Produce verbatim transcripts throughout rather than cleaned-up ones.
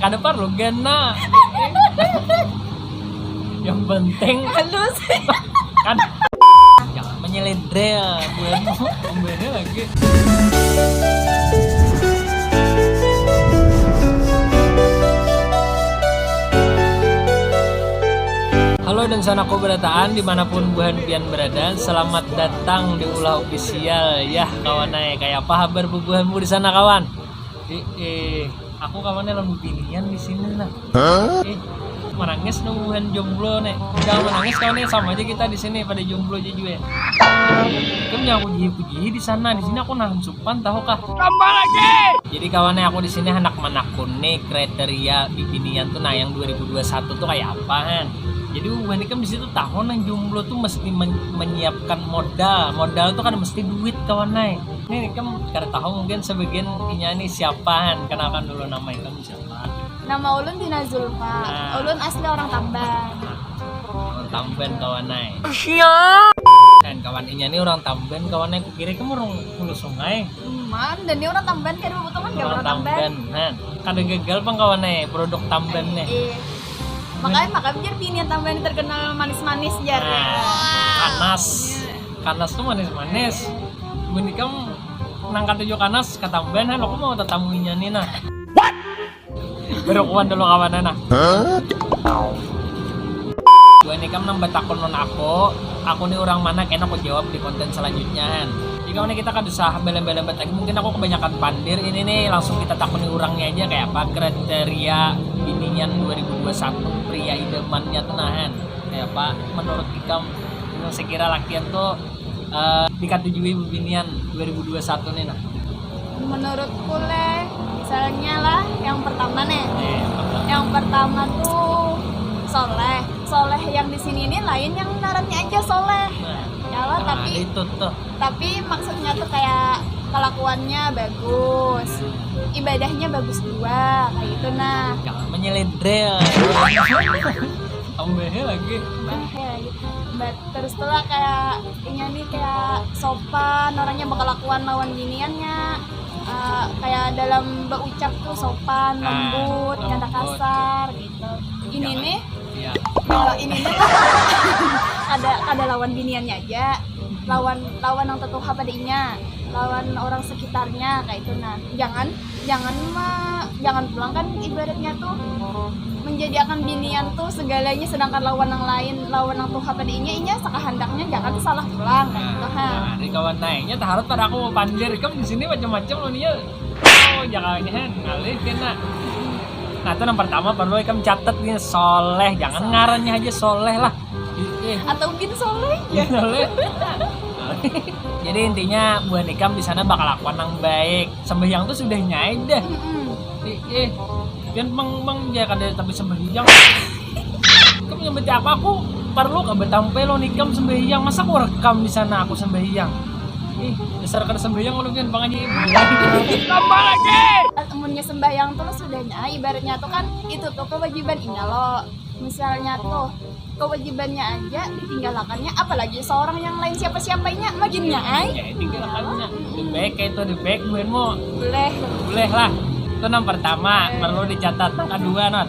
Kada parlu gana. Yang penting halus. Kan jangan menyelendrel bulan memberi lagi. Halo dan sanakku berataan dimanapun buhan pian berada, selamat datang di Ulah Official. Yah kawan ai, kaya apa habar bubuhanmu di sana kawan? Eh, eh, aku kawannya lawan binian di sini nah. Eh, menangis dong buhan jomblo nih. Jangan menangis kawan nih, sama aja kita di sini pada jomblo aja juga ya. Kan jangan puji-puji di sana, di sini aku nahan supan tahu kah? Tambah lagi. Jadi kawannya aku di sini hendak menakuni kriteria bibinian tuh nah yang dua ribu dua satu tuh kayak apa han. Jadi buhan ikam di situ tahu nang jomblo tuh mesti men- menyiapkan modal. Modal tuh kan mesti duit kawan ai. Ini ikam kada tahu mungkin sebagian inya nih siapa han. Kenalkan dulu nama ikam siapa? Nama ulun Dina Zulfa. Nah. Ulun asli orang Tamban. Orang Tamban kawan ai. Kan kawan inya nih orang Tamban kawan ai. Kukira ikam orang Hulu Sungai. Man, dan dia orang Tamban kada bebutuhan gak orang Tamban. Nah, kada gagal pang kawan ai produk Tamban nih. Iya. Makanya makanya biar binian Tamban terkenal manis-manis jar. Nah, kanas. Iya. Kanas tuh manis-manis. Buhan ikam nang katuju kanas katambahan, aku mau tatamuinya nih nah. Berkuan dulu kawanan nah. Buhan ikam nang batakun lawan aku, aku nih orang mana kena aku jawab di konten selanjutnya han. Jadi kawan kita kada usah bela-bela lagi, mungkin aku kebanyakan pandir ini nih, langsung kita takuni orangnya aja kayak apa kriteria binian dua ribu dua satu pria idamannya tuh nah han. Kayak apa menurut ikam, sekira lakian tuh eh, dikatujui bibinian dua ribu dua satu nih nah? Menurutku leh, misalnya lah yang pertama nih. Iya, yang pertama. Yang pertama tuh soleh. Soleh yang di sini ini lain yang ngarannya aja soleh. Nah, ya lah, nah, tapi itu tuh. Tapi maksudnya tuh kayak kelakuannya bagus, ibadahnya bagus juga, kayak gitu nah. Jangan menyelendrel. Tambahnya lagi. Tambahnya lagi. Bat- Terus tuh lah kayak inya nih kayak sopan, orangnya bakalakuan lawan biniannya. Eh, kayak dalam baucap tuh sopan, ah, lembut, kada kasar gitu. Ini nih, iya. Kalau ini nih kada kada lawan biniannya aja, lawan lawan yang tetuha pada inya, lawan orang sekitarnya kayak itu nah. Jangan jangan ma- jangan pulang kan ibaratnya tuh menjadiakan binian tuh segalanya, sedangkan lawan yang lain, lawan yang tuha pada inya, inya sakahandaknya jangan tuh salah pulang kan gitu ha. Nah, di kawan naiknya taharap pada aku mau pandir ikam di sini macam-macam loh nih ya. Oh, jangan han ngalih kena. Nah, itu yang pertama perlu ikam catat nih, soleh, jangan ngarannya aja soleh lah. Ih, ih. Atau bin soleh. Bin soleh. Jadi intinya buhan ikam di sana bakal lakukan yang baik. Sembahyang tuh sudah nyaid deh. Mm-mm. Ih, ih. Pian mang mang dia kada tapi sembahyang. Kamu nyambut apa aku? Perlu kah betampil lawan ikam sembahyang? Masa aku rekam di sana aku sembahyang? Ih, dasar kada sembahyang kalau pian pangaji ibu. Tambah lagi. Amunnya sembahyang tuh sudah nyaid, ibaratnya tuh kan itu tuh kewajiban inya lo. Misalnya tuh kewajibannya aja ditinggalakannya, apalagi seorang yang lain siapa-siapanya maginnya ai. Ya, ditinggalkannya. Mm-mm. Di baik kayak itu di baik buhanmu. Boleh. Boleh lah. Itu yang pertama perlu dicatat. Yang kedua not.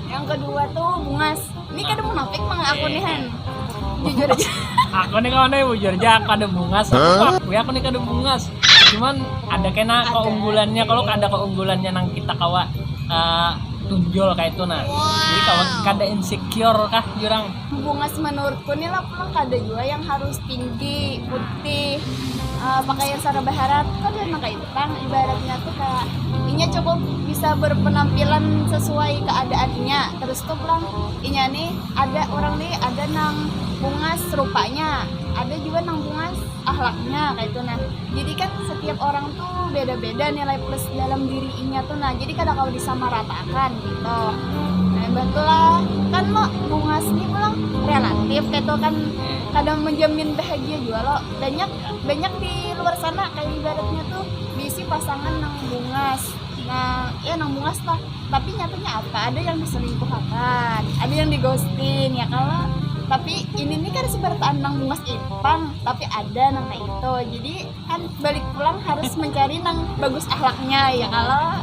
Yang kedua tuh bungas. Ini kada munafik mang aku nih han. Jujur aja. Aku nih kawan nih bujur aja aku kada bungas. Aku akui aku nih kada bungas. Cuman ada kena keunggulannya kalau kada keunggulannya nang kita kawa eh, tunjul kayak itu nah. Jadi kawan kada insecure kah jurang? Bungas menurutku nih lah pulang kada juga yang harus tinggi, putih, eh, pakaian sarba harat, kada nang kayak itu pang. Ibaratnya tuh kayak inya cukup bisa berpenampilan sesuai keadaannya. Terus tuh pulang inya nih ada orang nih ada nang bungas rupanya, ada juga nang bungas akhlaknya kayak itu nah. Jadi kan setiap orang tuh beda-beda nilai plus dalam diri inya tuh nah, jadi kada kawa disamaratakan gitu. Nah, betul lah kan lo bungas nih pulang relatif kayak itu kan kada menjamin bahagia juga lo. Banyak banyak di luar sana kayak ibaratnya tuh diisi pasangan nang bungas, nah ya nang bungas lah. Tapi nyatanya apa? Ada yang diselingkuhakan, ada yang digosting ya kalau. Tapi ini nih kan seberataan nang bungas ipang, tapi ada nang kayak itu. Jadi kan balik pulang harus mencari nang bagus akhlaknya ya kalau.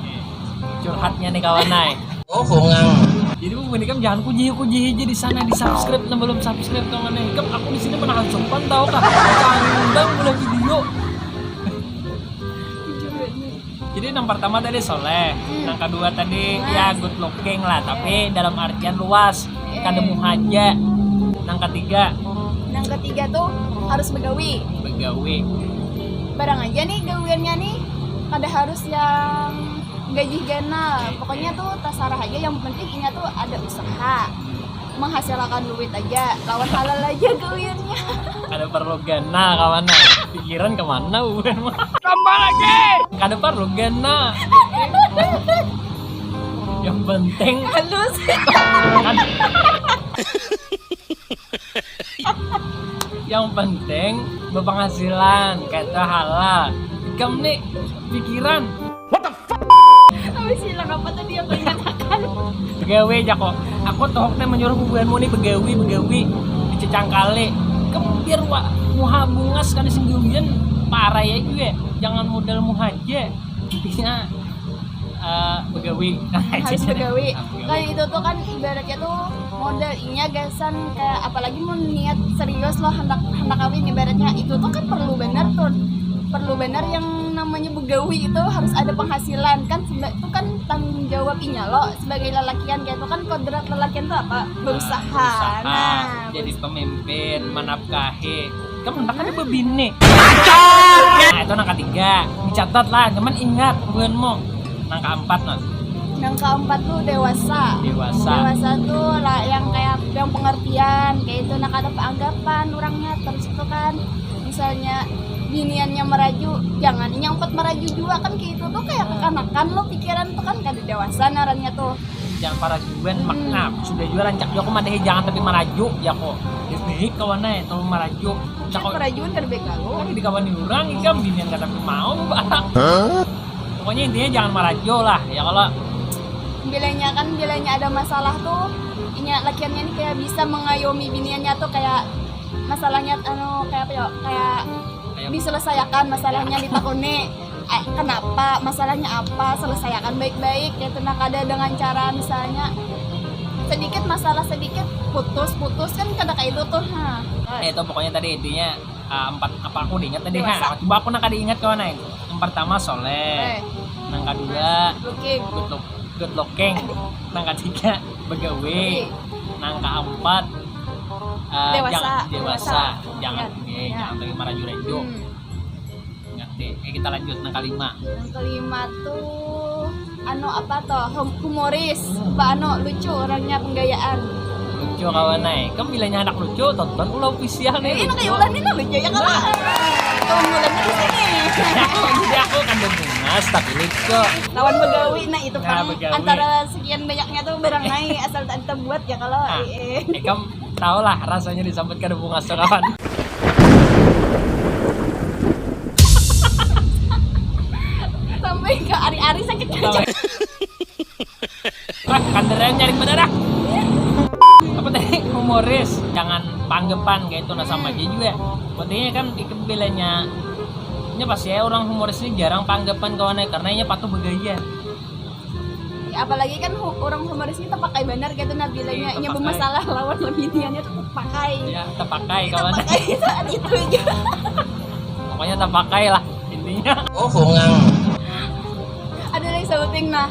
Curhatnya nih kawan ay. Oh, hongang. Jadi bubuhan ikam jangan kujihi-kujihi aja di sana, di subscribe nang belum subscribe tuh mana ikam, aku di sini menahan sopan tahu kah? Kandang boleh video. Jadi yang pertama tadi soleh, hmm. Yang kedua tadi ya good looking lah, tapi dalam artian luas, kada muhaja. Yang ketiga, yang ketiga tuh harus begawi. Begawi. Barang aja nih gawiannya nih, kada harus yang gaji ganal. Pokoknya tuh tasarah aja, yang penting inya tuh ada usaha menghasilkan duit aja, lawan halal aja gawiannya. Kada perlu ganal kawan, pikiran kemana bukan mah. Tambah lagi. Kada perlu ganal. Yang penting halus. Yang penting berpenghasilan, kata halal. Ikam nih pikiran. Habis hilang apa tadi yang kau nyatakan? Begawi aja kok. Aku tohok nih menyuruh bubuhanmu nih begawi, begawi. Dicecangkali. Kamu biar wa, muha bungas kada singgawian. Parah ya gue. Jangan modal muha aja. Intinya uh, begawi. Harus begawi. Kayak itu tuh kan ibaratnya tuh modal inya gasan kayak, apalagi mau niat serius loh hendak hendak kawin, ibaratnya itu tuh kan perlu benar tuh, perlu benar yang namanya begawi itu harus ada penghasilan kan, itu kan tanggung jawab inya loh sebagai lelakian, kayak itu kan kodrat lelakian tuh apa, berusaha. Nah, jadi pemimpin, menafkahi. Kamu hendak ada bebini. Nah, itu nang ketiga. Dicatat lah, cuman ingat buhanmu. Nang keempat nah. Nang keempat tuh dewasa. Dewasa. Dewasa tuh lah yang kayak yang pengertian, kayak itu, nah kada peanggapan orangnya terus itu kan. Misalnya biniannya meraju, jangan inya umpat meraju juga kan, kayak itu tuh kayak kekanakan lo pikiran tuh kan, kada dewasa narannya tuh. Jangan parajuan mak, nah sudah juga rancak juga aku madahi jangan tapi maraju ya kok. Lebih baik kawan ae tahu maraju. Cak kok marajuan kada baik lalu. Kan dikawani orang ikam binian kada tapi mau barang. Pokoknya intinya jangan maraju lah ya kalau. Bilanya kan, bilanya ada masalah tuh inya lakiannya nih kayak bisa mengayomi biniannya tuh kayak masalahnya anu kayak apa ya, kayak diselesaikan masalahnya, ditakuni eh, kenapa, masalahnya apa, selesaikan baik-baik gitu. Nah, kada dengan cara misalnya sedikit masalah sedikit putus putus kan kada kayak itu tuh ha. Eh, itu pokoknya tadi intinya uh, empat apa aku diingat tadi ha. Coba aku nak kada ingat kawan lain. Yang pertama soleh, eh. Yang kedua looking. Good, look, good looking. Yang ketiga begawe. Yang keempat uh, dewasa. Jangan, dewasa. Jangan, ya. Eh, ya. Jangan lagi maraju-raju. Hmm. Ngerti. Eh, kita lanjut nang kelima. Yang kelima tuh anu apa toh, humoris, ba anu lucu orangnya, penggayaan. Lucu kawan ai. Kamu bilanya anak lucu tonton ulah official nih. Ini kayak ulah nih lucu ya kan. Kawan bulannya di sini. Jadi aku kan bungas tapi lucu. Lawan begawi nah itu kan antara sekian banyaknya tuh barang naik asal tak terbuat ya kalau. Nah, eh, kamu tahu lah rasanya disambut kada bungas tuh kawan. Sampai ke ari-ari sakit aja. Ah, kanderan nyaring bener ah. Apa tadi humoris, jangan panggepan kayak itu nah sama aja juga. Pentingnya kan ikut bilanya. Ini pasti ya orang humoris ini jarang panggepan kawan karena ini patuh begaya. Apalagi kan orang humoris ini terpakai benar gitu nah bilanya nya bermasalah lawan lebihnya tuh terpakai. Ya terpakai kawan. Terpakai saat itu juga. Pokoknya terpakai lah intinya. Oh hongang. Ada lagi sebuting nah.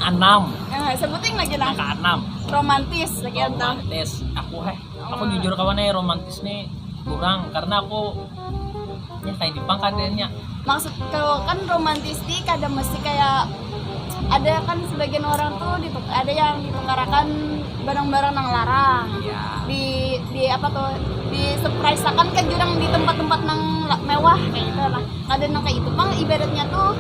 Enam. Nah, sebuting lagi nah. Yang keenam. Romantis lagi. Romantis. Aku heh. Aku jujur kawan ya romantis nih kurang karena aku ya kayak di pangkadannya. Maksud kalau kan romantis nih kada mesti kayak ada kan sebagian orang tuh dituk, ada yang ditukarakan barang-barang nang larang. Iya. Di di apa tuh di surprise akan ke jurang di tempat-tempat nang mewah kayak gitu lah. Kada nang kayak itu pang ibaratnya tuh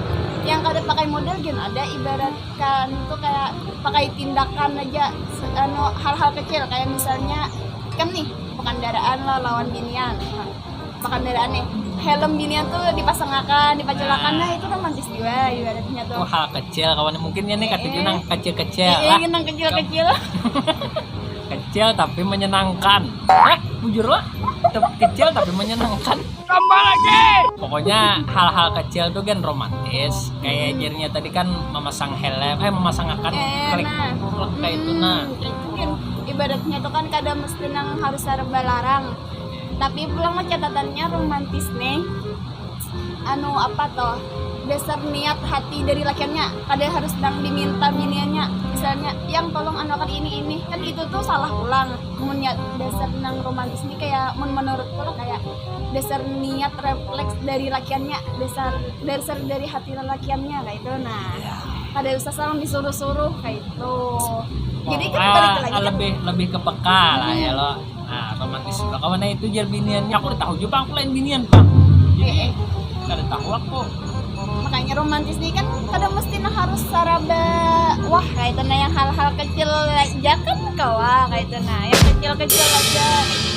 yang kada pakai modal gin ada ibaratkan tuh kayak pakai tindakan aja anu hal-hal kecil kayak misalnya kan nih kendaraan lah lawan binian. Pakandaraan nih helm binian tuh dipasangakan dipaculakan nah itu romantis juga ibaratnya tuh. Oh hal kecil kawan mungkin ya nih kata eh. Nang kecil-kecil eh, lah nang kecil-kecil. Kecil tapi menyenangkan. Bujur lah, tetap kecil tapi menyenangkan. Tambah lagi. Pokoknya hal-hal kecil tuh kan romantis. Kayak jadinya tadi kan memasang helm, eh, memasang akan eh, klik, nah, klik kayak itu, nah. Itu kan ibaratnya tuh kan kada mesti nang harus serba larang. Tapi pulang mah catatannya romantis nih. Anu apa toh, dasar niat hati dari lakiannya, kada harus nang diminta biniannya. Misalnya, "Yang tolong anu akan ini ini," kan itu tuh salah pulang. Mun niat dasar nang romantis nih kayak mun menurutku lah kayak dasar niat refleks dari lakiannya, dasar dasar dari hati lelakiannya kayak itu. Nah, kada usah saling disuruh-suruh kayak itu. Jadi kan balik lagi kan lebih lebih ke peka lah ya lo. Nah, romantis juga kawan itu jar biniannya. Aku udah tahu juga aku lain binian, Pak. Jadi kada tahu aku. Makanya romantis nih kan kada mesti nah harus saraba wah kayak itu nah, yang hal-hal kecil aja kan kawa kayak itu nah, yang kecil-kecil aja.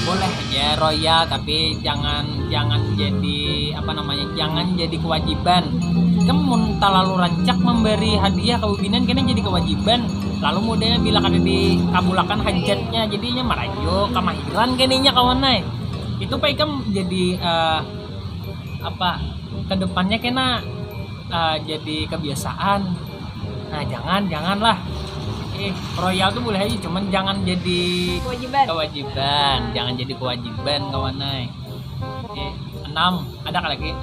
Boleh aja royal, tapi jangan jangan jadi apa namanya, jangan jadi kewajiban. Kamu mun terlalu rancak memberi hadiah ke binian kena jadi kewajiban. Lalu mudanya bila kada dikabulakan hajatnya, jadinya merajuk kemahiran keninya kawan ai. Itu pak ikam jadi eh, apa kedepannya kena eh, jadi kebiasaan. Nah, jangan janganlah. Eh, royal tuh boleh aja, cuman jangan jadi kewajiban. Kewajiban, jangan jadi kewajiban kawan ai. Eh, enam, ada kah lagi?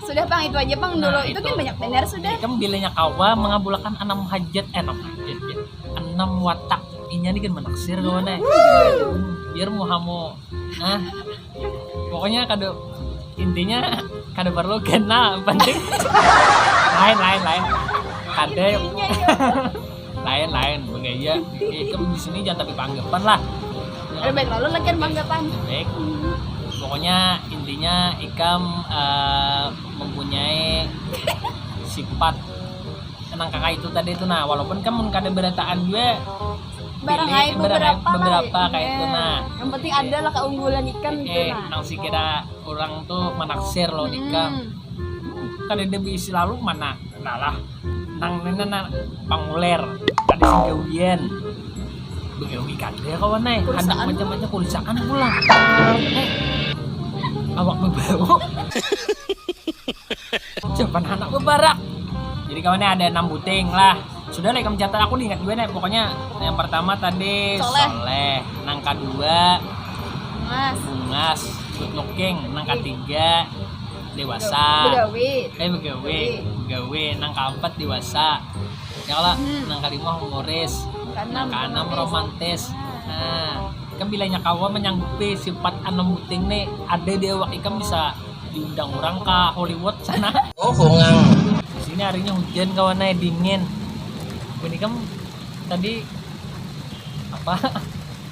Sudah pang, itu aja pang dulu. Nah, itu kan banyak benar sudah. Kamu bilanya kawa mengabulakan enam hajat, eh, enam hajat ya. Enam watak inya nih kan menaksir kawan ai. Biar mau hamu ah pokoknya kada intinya kada perlu kenal penting lain lain lain kada lain lain begaya ikam di sini jangan tapi panggapan lah. Ada baik lalu lagi panggapan baik. Pokoknya intinya ikam uh, mempunyai sifat nang kakak itu tadi itu nah walaupun kamu kada berataan juga barang aib beberapa, beberapa kayak itu nah yang penting ada lah keunggulan ikam gitu eh, nah nang si kira orang tuh menaksir lo hmm. Ikam kada ada bisi lalu mana nah lah nang nena nah, panguler ada si gawian begawi kada kawan eh ada macam-macam kulisakan pulang eh awak berbau Jawaban anak bebarak. Jadi kawannya ada enam buting lah. Sudah lah ikam catat aku ingat juga nih. Pokoknya yang pertama tadi soleh. Soleh. Nang kedua bungas. Bungas. Good looking. Nang ketiga dewasa. Begawi. Eh begawi. Begawi. Nang keempat dewasa. Ya lah, hmm. Nang kelima humoris. Nang keenam romantis. Nah, kan bilanya kawa menyanggupi sifat enam buting nih ada di awak ikam bisa diundang orang ke Hollywood sana. Oh, bongang. Di sini harinya hujan kawan eh dingin. Ini kan tadi apa?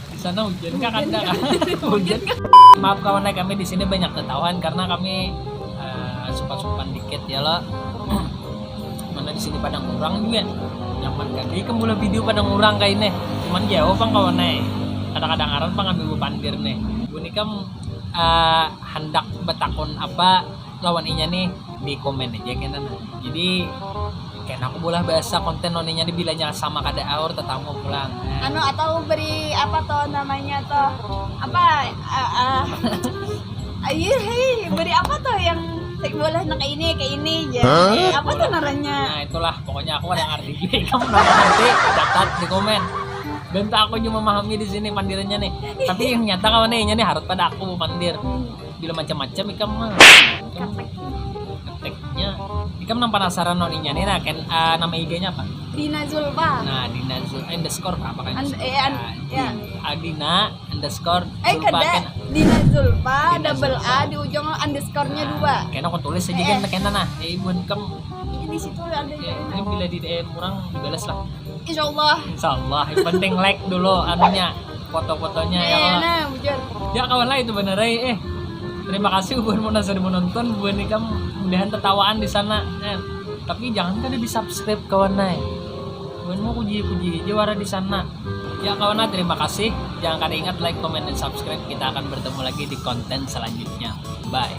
Di sana hujan kan ada kan? Hujan kan? Maaf kawan eh kami di sini banyak ketahuan karena kami uh, supan-supan dikit ya lah. Mana di sini padang orang juga. Nyaman kan? Di kemula video padang orang kayak ini. Cuman jauh bang kawan eh. Kadang-kadang aran bang ambil pandir nih. Ini kan uh, hendak betakon apa lawan inya nih di komen aja kena nah. Jadi kena aku bolah bahasa konten noninya di bilanya sama kada aur tetamu pulang. Nah. Anu atau beri apa tuh namanya tuh apa uh, uh, ayo hei beri apa tuh yang boleh nak ini ke ini ya huh? Apa tuh naranya nah itulah pokoknya aku ada ngerti juga kamu nanti catat di komen dan tak aku juga memahami di sini pandirannya nih tapi yang nyata kawan ini harus pada aku pandir bila macam-macam ikam mah keteknya ikam nang penasaran noninya nih nah ken uh, nama I G-nya apa Dina Zulfa nah Dina Zul underscore apa kan And, eh, an, nah, ya. Adina underscore eh Zulfa, kada kan? Dina Zulfa Dina double Zulfa. A di ujung underscore-nya nah, dua kena aku tulis aja eh, kan kena nah eh buat kamu di situ ada ya, ini bila di D M orang dibalas lah Insya Allah. Insya Allah. Yang penting like dulu anunya, foto-fotonya ya. Nah, bujur. Ya kawan lah itu benar eh. Eh. Terima kasih buat mau sudah menonton, buat ikam mudahan tertawaan di sana. Eh. Tapi jangan kada di subscribe kawan nai. Buat mau puji-puji aja wara di sana. Ya kawan lah terima kasih. Jangan kada ingat like, comment, dan subscribe. Kita akan bertemu lagi di konten selanjutnya. Bye.